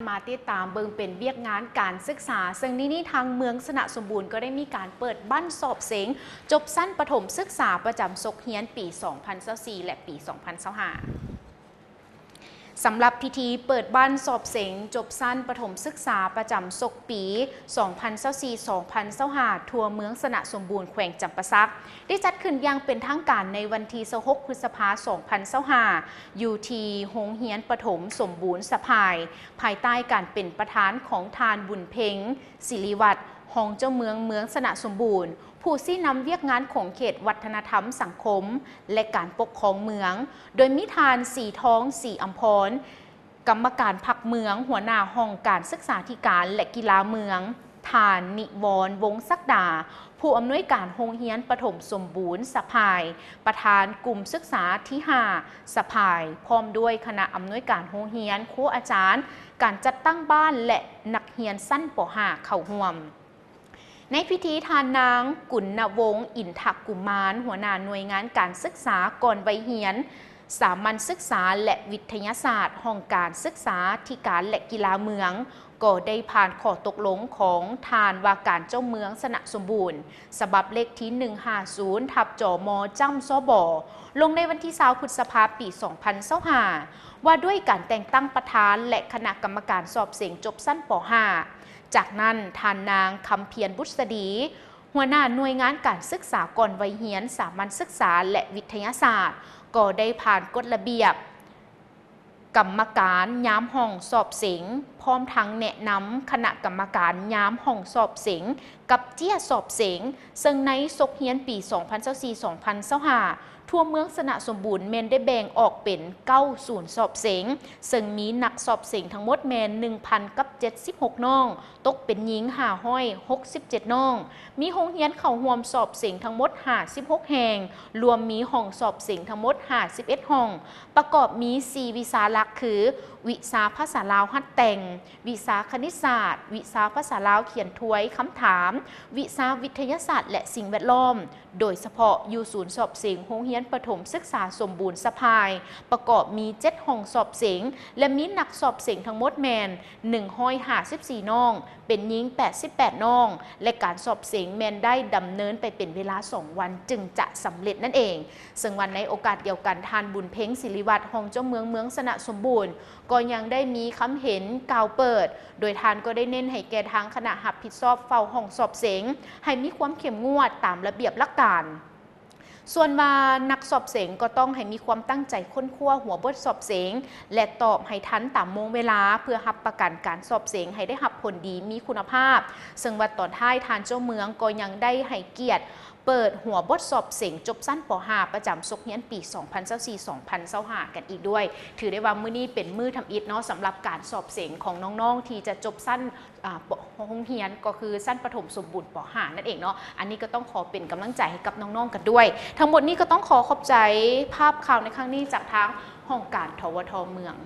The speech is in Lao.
ມາຕິດຕາມເບິ່ງເປັນວຽກງານການສຶກສາ, ເຊິ່ງໃນນີ້ທາງເມືອງຊະນະສົມບູນກໍໄດ້ມີການເປີດບັ້ນສອບເສັງຈົບຊັ້ນປະຖົມສຶກສາປະຈຳສົກຮຽນປີສອງພັນຊາວສີ່ ແລະ ປີສອງພັນຊາວຫ້າ. ສຳລັບພິທີເປີດບັ້ນສອບເສັງຈົບຊັ້ນປະຖົມສຶກສາປະຈຳສົກປີສອງພັນຊາວສີ່ ສອງພັນຊາວຫ້າ ທົ່ວເມືອງຊະນະສົມບູນ ແຂວງຈຳປາສັກ ໄດ້ຈັດຂຶ້ນຢ່າງເປັນທາງການໃນວັນທີຊາວຫົກ ພຶດສະພາ ສອງພັນຊາວຫ້າ ຢູ່ທີ່ໂຮງຮຽນປະຖົມສົມບູນສະພາຍ ພາຍໃຕ້ການເປັນປະທານຂອງທ່ານ ບຸນເພັງ ສິລິວັດ ຮອງເຈົ້າເມືອງເມືອງຊະນະສົມບູນ ຜູ້ຊີ້ນຳວຽກງານຂອງເຂດວັດທະນະທຳສັງຄົມ ແລະ ການປົກຄອງເມືອງ, ໂດຍມີທ່ານ ສີທອງ ສີອຳພອນ ກຳມະການພັກເມືອງ, ຫົວໜ້າຫ້ອງການສຶກສາທິການ ແລະ ກິລາເມືອງ, ທ່ານ ນິວອນ ວົງສັກດາ ຜູ້ອຳນວຍການໂຮງຮຽນປະຖົມສົມບູນສະພາຍ, ປະທານກຸ່ມສຶກສາທີຫ້າສະພາຍ, ພ້ອມດ້ວຍຄະນະອຳນວຍການໂຮງຮຽນ, ຄູອາຈານ, ການຈັດຕັ້ງບ້ານ ແລະ ນັກຮຽນຊັ້ນ ປໍຫ້າ ເຂົ້າຮ່ວມ. ໃນພິທີ ທ່ານນາງ ກຸນນະວົງ ອິນທະກຸມານ ຫົວໜ້າໜ່ວຍງານການສຶກສາກ່ອນໄວຮຽນ, ສາມັນສຶກສາ ແລະ ວິທະຍາສາດ, ຫ້ອງການສຶກສາທິການ ແລະ ກິລາເມືອງ ກໍໄດ້ຜ່ານຂໍ້ຕົກລົງຂອງທ່ານວ່າການເຈົ້າເມືອງຊະນະສົມບູນ ສະບັບເລກທີ ໜຶ່ງຫ້າສູນ ທັບ ຈມ ຈ້ຳ ຊບ ລົງໃນວັນທີ ຊາວ ພຶດສະພາ ປີສອງພັນຊາວຫ້າ ວ່າດ້ວຍການແຕ່ງຕັ້ງປະທານ ແລະ ຄະນະກຳມະການສອບເສັງຈົບຊັ້ນ ປໍຫ້າ. ຈາກນັ້ນ, ທ່ານນາງ ຄຳພຽນ ບຸດສະດີ ຫົວໜ້າໜ່ວຍງານການສຶກສາກ່ອນໄວຮຽນ, ສາມັນສຶກສາ ແລະ ວິທະຍາສາດ ກໍໄດ້ຜ່ານກົດລະບຽບກຳມະການຍາມຫ້ອງສອບເສັງ, ພ້ອມທັງແນະນຳຄະນະກຳມະການຍາມຫ້ອງສອບເສັງ ກັບເຈ້ຍສອບເສັງ, ເຊິ່ງໃນສົກຮຽນປີສອງພັນຊາວສີ່ ສອງພັນຊາວຫ້າ ທົ່ວເມືອງຊະນະສົມບູນແມ່ນໄດ້ແບ່ງອອກເປັນເກົ້າສູນສອບເສັງ, ເຊິ່ງມີນັກສອບເສັງທັງໝົດແມ່ນ ໜຶ່ງພັນກັບເຈັດສິບຫົກນ້ອງ, ຕົກເປັນຍິງ ຫ້າຮ້ອຍຫົກສິບເຈັດນ້ອງ, ມີໂຮງຮຽນເຂົ້າຮ່ວມສອບເສັງທັງໝົດ ຫ້າສິບຫົກແຫ່ງ, ລວມມີຫ້ອງສອບເສັງທັງໝົດ ຫ້າສິບເອັດຫ້ອງ, ປະກອບມີ ສີ່ວິຊາຫຼັກ ຄື ວິຊາພາສາລາວຫັດແຕ່ງ, ວິຊາຄະນິດສາດ, ວິຊາພາສາລາວຂຽນທວຍຄຳຖາມ, ວິຊາວິທະຍາສາດ ແລະ ສິ່ງແວດລ້ອມ, ໂດຍສະເພາະຢູ່ສູນສອບເສັງໂຮງຮຽນປະຖົມສຶກສາສົມບູນສະພາຍ ປະກອບມີເຈັດຫ້ອງສອບເສັງ ແລະ ມີນັກສອບເສັງທັງໝົດແມ່ນ ໜຶ່ງຮ້ອຍຫ້າສິບສີ່ນ້ອງ, ເປັນຍິງ ແປດສິບແປດນ້ອງ ແລະ ການສອບເສັງແມ່ນໄດ້ດຳເນີນໄປເປັນເວລາສອງວັນຈຶ່ງຈະສຳເລັດນັ້ນເອງ. ເຊິ່ງວ່າໃນໂອກາດດຽວກັນ, ທ່ານ ບຸນເພັງ ສິລິວັດ ຮອງເຈົ້າເມືອງເມືອງຊະນະສົມບູນ ກໍຍັງໄດ້ມີຄຳເຫັນກ່າວເປີດ, ໂດຍທ່ານກໍໄດ້ເນັ້ນໃຫ້ແກ່ທາງຄະນະຮັບຜິດຊອບເຝົ້າຫ້ອງສອບເສັງ ໃຫ້ມີຄວາມເຂັ້ມງວດຕາມລະບຽບຫຼັກການ. ສ່ວນວ່ານັກສອບເສັງກໍຕ້ອງໃຫ້ມີຄວາມຕັ້ງໃຈຄົ້ນຄວ້າຫົວບົດສອບເສັງ ແລະ ຕອບໃຫ້ທັນຕາມໂມງເວລາ ເພື່ອຮັບປະກັນການສອບເສັງໃຫ້ໄດ້ຮັບຜົນດີມີຄຸນນະພາບ. ເຊິ່ງວ່າຕອນທ້າຍ, ທ່ານເຈົ້າເມືອງກໍຍັງໄດ້ໃຫ້ກຽດ ເປີດຫົວບົດສອບເສັງຈົບຊັ້ນ ປໍຫ້າ ປະຈຳສົກຮຽນປີສອງພັນຊາວສີ່ ສອງພັນຊາວຫ້າ ກັນອີກດ້ວຍ. ຖືໄດ້ວ່າມື້ນີ້ເປັນມື້ທຳອິດເນາະ ສຳລັບການສອບເສັງຂອງນ້ອງໆທີ່ຈະຈົບຊັ້ນ ອາ ໂຮງຮຽນ ກໍຄືຊັ້ນປະຖົມສົມບູນ ປໍຫ້າ ນັ້ນເອງເນາະ. ອັນນີ້ກໍຕ້ອງຂໍເປັນກຳລັງໃຈໃຫ້ກັບນ້ອງໆກັນດ້ວຍ. ທັງໝົດນີ້ກໍຕ້ອງຂໍຂອບໃຈພາບຂ່າວໃນຄັ້ງນີ້ຈາກທາງຫ້ອງການ ທວທ ເມືອງ.